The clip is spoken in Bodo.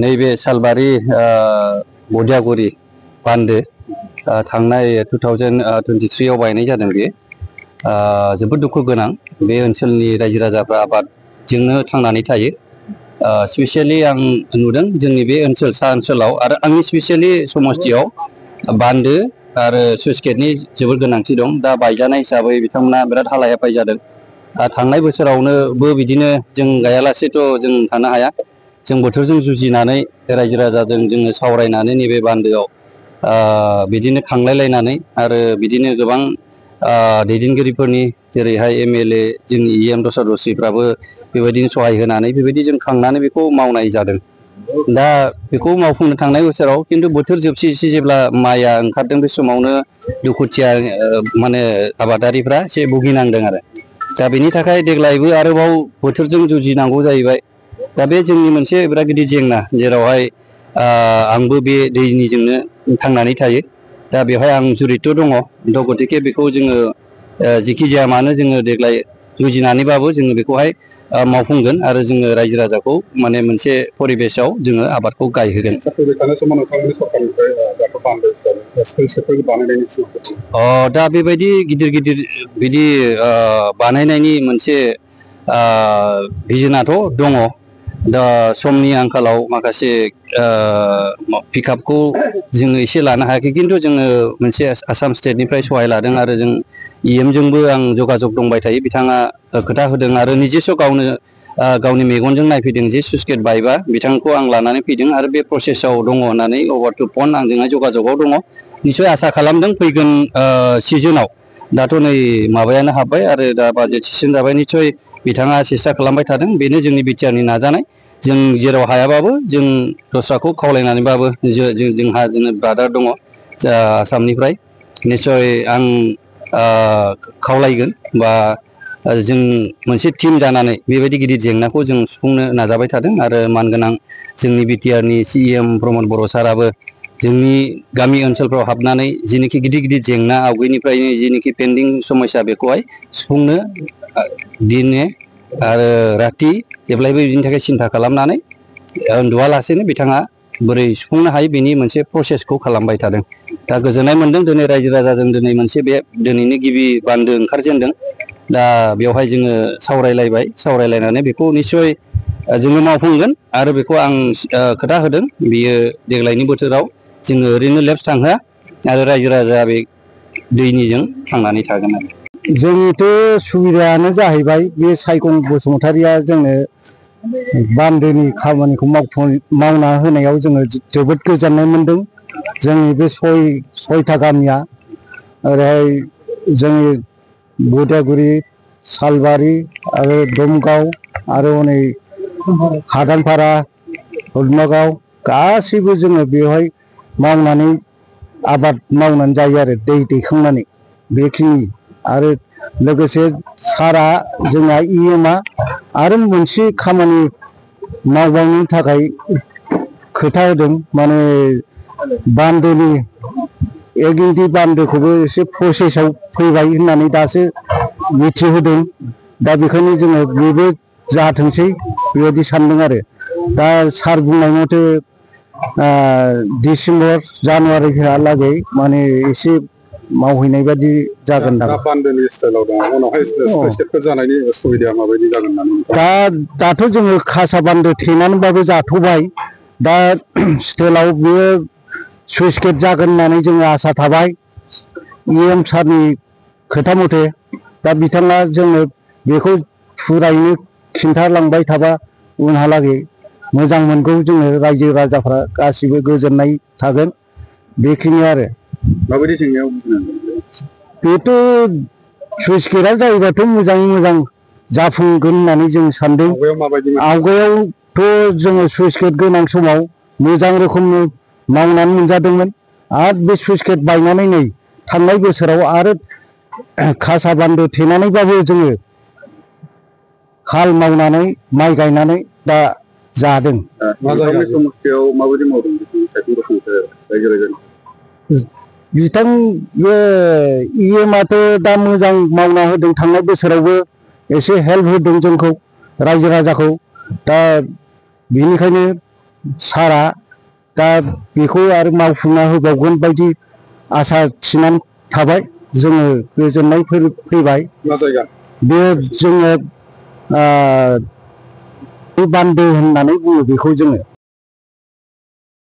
नैबे सालबारि बदियागुरि बान्दो थांनाय 2023 आव बायनाय जादों। बेयो जोबोद दुखु गोनां। बे ओनसोलनि रायजो राजाफ्रा आबादजोंनो थांनानै थायो। स्पेसियेलि आं नुदों जोंनि बे ओनसोल सा ओनसोलाव आरो आंनि स्पेसियेलि समस्थियाव बान्दो आरो स्लुइस गेटनि जोबोद गोनांथि दं। दा बायजानाय हिसाबै बिथांमोना बिराद हालाय हाफाय जादों। थांनाय बोसोरावनो बिदिनो जों गायालासेथ' जों थानो हाया। जों बोथोरजों जुजिनानै रायजो राजाजों जोङो सावरायनानै नैबे बान्दोआव बिदिनो खांलायलायनानै आरो बिदिनो गोबां दैदेनगिरिफोरनि जेरैहाय MLA जोंनि EM दस्रा दस्रिफ्राबो बेबायदिनो सहाय होनानै बेबायदि जों खांनानै बेखौ मावनाय जादों। दा बेखौ मावफुंनो थांनाय बोसोराव खिन्थु बोथोर जोबसि जेब्ला माइआ ओंखारदों बे समावनो दुखुथिया माने आबादारिफ्रा एसे भुगिनांदों आरो। दा बेनि थाखाय देग्लायबो आरोबाव बोथोरजों जुजिनांगौ जाहैबाय। दा बे जोंनि मोनसे बिराद गिदिर जेंना, जेरावहाय आंबो बे दैनिजोंनो थांनानै थायो। दा बेवहाय आं जुरित' दङ। गतिके बेखौ जोङो जिखि जाया मानो जोङो देग्लाय जुजिनानैबाबो जोङो बेखौहाय मावफुंगोन आरो जोङो रायजो राजाखौ माने मोनसे परिबेसाव जोङो आबादखौ गायहोगोन। दा बेबायदि गिदिर गिदिर बिदि बानायनायनि मोनसे भिजोनाथ' दङ। दा समनि आंखालाव माखासे पिकआपखौ जोङो एसे लानो हायाखै, खिन्थु जोङो मोनसे आसाम स्टेटनिफ्राय सहाय लादों आरो जों EM जोंबो आं जगाजग दंबाय थायो। बिथाङा खोथा होदों आरो निजेस' गावनो गावनि मेगनजों नायफैदों जे स्लुइस गेट बायबा बिथांखौ आं लानानै फैदों आरो बे प्रसेसआव दङ होननानै अभार टु फन आंजोंहाय जगाजगाव दङ। निसय आसा खालामदों फैगोन सिजोनाव, दाथ' नै माबायानो हाबबाय आरो दा बाजेट सेसन जाबाय, निसय बिथाङा सेस्था खालामबाय थादों। बेनो जोंनि बिटिआरनि नाजानाय। जों जेराव हायाबाबो जों दस्राखौ खावलायनानैबाबो जोंहा ब्रादार दङ आसामनिफ्राय, निसय आं खावलायगोन बा जों मोनसे टिम जानानै बेबायदि गिदिर जेंनाखौ जों सुफुंनो नाजाबाय थादों। आरो मानगोनां जोंनि बिटिआरनि CEM प्रमद बर' साराबो जोंनि गामि ओनसोलफ्राव हाबनानै जिनिखि गिदिर गिदिर जेंना आवगायनिफ्रायनो जिनिखि पेन्डिं समस्या बेखौहाय सुफुंनो दिने आरो राति जेब्लायबो बिनि थाखाय सिन्था खालामनानै उन्दुवालासेनो बिथाङा बोरै सुफुंनो हायो बेनि मोनसे प्रसेसखौ खालामबाय थादों। दा गोजोननाय मोनदों दिनै रायजो राजाजों दिनै मोनसे बे दिनैनि गिबि बान्दो ओंखारजेनदों। दा बेवहाय जोङो सावरायलायबाय, सावरायलायनानै बेखौ निस्सय जोङो मावफुंगोन आरो बेखौ आं खोथा होदों। बियो देग्लायनि बोथोराव जोङो ओरैनो लेप्स थांहोआ आरो रायजो राजा बे दैनिजों थांनानै थागोन आरो। जोंनिथ' सुबिदायानो जाहैबाय बे सायखं बसुमतारिया जोंनो बान्दोनि खामानिखौ मावना होनायाव जोङो जोबोद गोजोननाय मोनदों। जोंनि बे सयथा गामिया ओरैहाय जोंनि बदियागुरि, सालबारि आरो दमगाव आरो हनै हादानपारा, हलमागाव गासैबो जोङो बेवहाय मावनानै आबाद मावनानै जायो आरो दै दैखांनानै बेखिनि। आरो लोगोसे सारा जोंना EMआ आरो मोनसे खामानि मावबावनो थाखाय खोथा होदों, माने बान्दोनि एगिंदि बान्दोखौबो एसे प्रसेसआव फैबाय होननानै दासो मिथिहोदों। दा बेखायनो जोङो बेबो जाथोंसै बेबायदि सानदों आरो। दा सार बुंनाय मथे डिसेम्बर जानुवारिहालागै माने एसे मावहैनाय बायदि जागोन। बान्दोनि स्टाइलाव दङ, उनावहाय स्लुइस गेटफोर जानायनि सुबिदाया माबायदि जागोन होननानै? दाथ' जोङो खासा बान्दो थेनानैबाबो जाथ'बाय। दा स्टेलाव बेयो स्लुइस गेट जागोन होननानै जोङो आसा थाबाय EM सारनि खोथा मथे। दा बिथाङा जोंनो बेखौ फुरायैनो खिन्थालांबाय थाबा उनहालागै मोजां मोनगौ। जोङो रायजो राजाफ्रा गासिबो गोजोननाय थागोन बेखिनि आरो। माबायदि जेंनायाव बेथ' स्लुइस गेटआ जायोबाथ' मोजाङै मोजां जाफुंगोन होननानै जों सानदों। आवगायावथ' जोङो स्लुइस गेट गोनां समाव मोजां रोखोमनि मावनानै मोनजादोंमोन। आरो बे स्लुइस गेट बायनानै नै थांनाय बोसोराव आरो खासा बान्दो थेनानैबाबो जोङो हाल मावनानै माइ गायनानै दा जादों। माबायदि मावदों बिथां EMआथ' दा मोजां मावना होदों। थांनाय बोसोरावबो एसे हेल्प होदों जोंखौ, रायजो राजाखौ। दा बेनिखायनो सारा दा बेखौ आरो मावफुंना होबावगोन बायदि आसा थिनानै थाबाय। जोङो गोजोननाय फैबाय। मा जायगा बे जोङो बान्दो होननानै बुङो बेखौ जोङो